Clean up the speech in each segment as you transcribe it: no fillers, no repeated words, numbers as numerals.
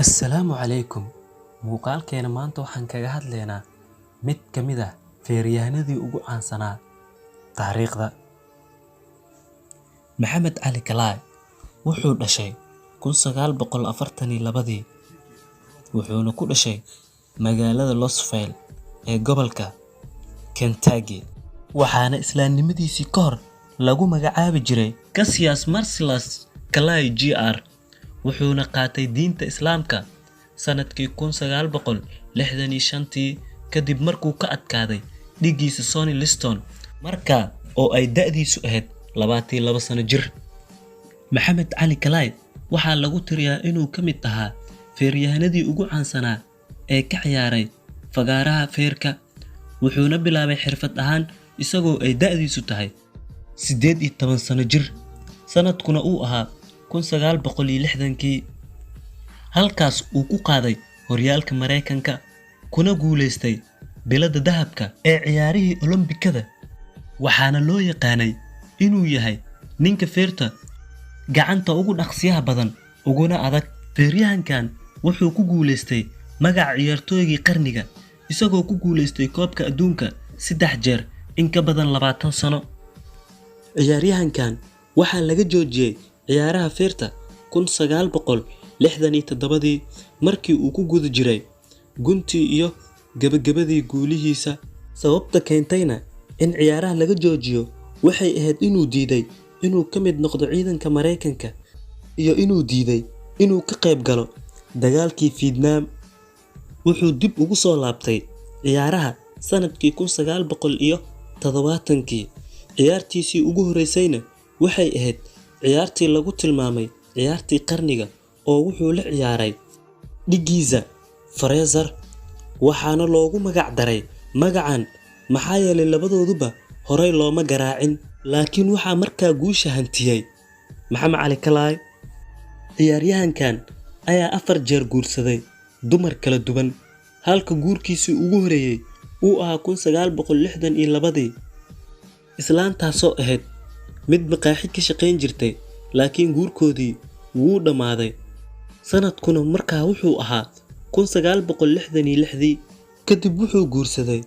Assalaamu calaykum. Muuqaalkeena maanta waxaan kaga hadlaynaa mid ka mid ah feeryahanadii ugu caansanaa taariikhda. Maxamed Cali Clay wuxuu dhashay 1942dii, wuxuuna ku dhashay magaalada Louisville ee gobolka Kentucky. Waxaana islaamnimadiisii ka hor lagu magacaabi jiray Cassius Marcellus Clay Jr. Wuxuuna qaatay diinta Islaamka sanadkii 1965tii kadib markuu ka adkaaday dhiggiisa Sonny Liston, markaa oo ay da'diisu ahayd 22 sano jir. Maxamed Cali Clay waxaa lagu tiriyaa inuu ka mid ahaa feeryahanadii ugu caansanaa ee ka ciyaaray fagaaraha feerka, wuxuuna bilaabay xirfad ahaan isagoo ay da'diisu tahay 18 sano jir, sanadkuna uu ahaa 1960kii, halkaas uu ku qaaday horyaalka Mareykanka kuna guuleystay biladda dahabka ee ciyaarihii Olombikada. Waxaana loo yaqaanay inuu yahay ninka feerta gacanta ugu dhaqsiyaha badan uguna adag. Feeryahankan wuxuu ku guuleystay magaca ciyaartoygii qarniga, isagoo ku guuleystay koobka adduunka 3 jeer in ka badan 20 sano. Ciyaaryahankan waxaa laga joojiyay ciyaaraha feerta 1967dii markii uu ku guda jiray guntii iyo gabagabadii guulihiisa. Sababta keentayna in ciyaaraha laga joojiyo waxay ahayd inuu diiday inuu ka mid noqdo ciidanka Mareykanka iyo inuu diiday inuu ka qayb galo dagaalkii Vietnam. Wuxuu dib ugu soo laabtay ciyaaraha sanadkii 1970kii. Ciyaartiisii ugu horeysayna waxay ahayd ciyaartii lagu tilmaamay ciyaartii qarniga, oo wuxuu la ciyaaray dhiggiisa Frazier, waxaana loogu magac daray magacan maxaa yeelay labadooduba horey looma garaacin. Laakiin waxaa markaa guusha hantiyay Maxamed Cali Clay. Ciyaaryahankan ayaa 4 jeer guursaday dumar kala duwan, halka guurkiisii ugu horeeyay uu ahaa 1962dii. Islaantaasoo ahayd mid maqaaxi ka shaqayn jirtay, laakiin guurkoodii wuu dhammaaday. Sanadkuna markaa wuxuu ahaa 1966dii. Kadib wuxuu guursaday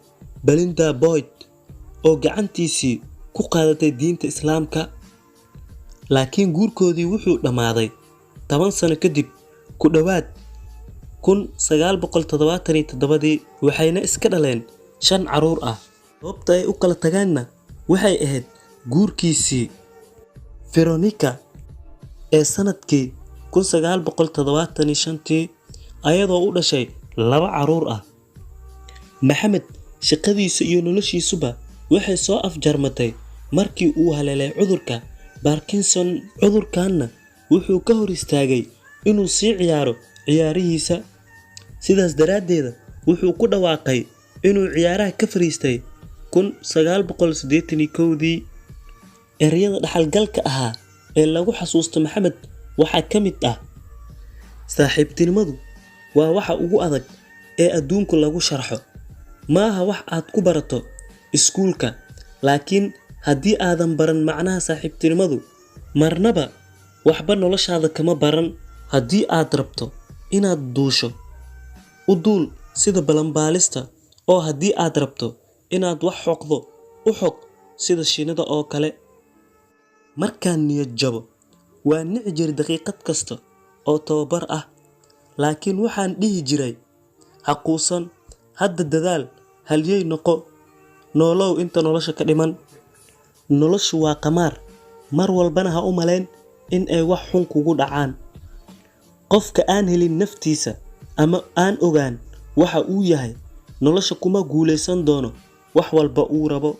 Belinda Boyd oo gacantiisii ku qaadatay diinta Islaamka, laakiin guurkoodii wuxuu dhammaaday 10 sano kadib, ku dhowaad 1977dii, waxayna iska dhaleen 5 carruur ah. Sababta ay u kala tagaanna waxay ahayd guurkiisii Veronica ee sanadkii 1975tii, ayadoo u dhashay 2 carruur ah. Maxamed shaqadiisa iyo noloshiisuba waxay soo afjarmatay markii uu haleelay cudurka Parkinson. Cudurkanna wuxuu ka hor istaagay inuu sii ciyaaro ciyaarihiisa. Sidaas daraaddeed wuxuu ku dhawaaqay inuu ciyaaraha ka fariistay 1981dii. Ereyada dhaxalgalka ahaa ee lagu xasuusto Maxamed waxaa ka mid ah: saaxiibtinimadu waa waxa ugu adag ee adduunku lagu sharxo. Maaha wax aad ku barato iskuulka, laakiin haddii aadan baran macnaha saaxiibtinimadu, marnaba waxba noloshaada kama baran. Haddii aad rabto inaad duusho, u duul sida balanbaalista, oo haddii aad rabto inaad wax xoqdo, u xoq sida shinnida oo kale. Markaan niyad jabo, waan nici jiray daqiiqad kasta oo tababar ah, laakiin waxaan dhihi jiray ha quusan, hadda dadaal, halyey noqo, noolow inta nolosha ka dhiman. Noloshu waa qamaar, mar walbana ha u malayn in ay wax xun kugu dhacaan. Qofka aan helin naftiisa ama aan ogaan waxa uu yahay, nolosha kuma guuleysan doono wax walba uu rabo.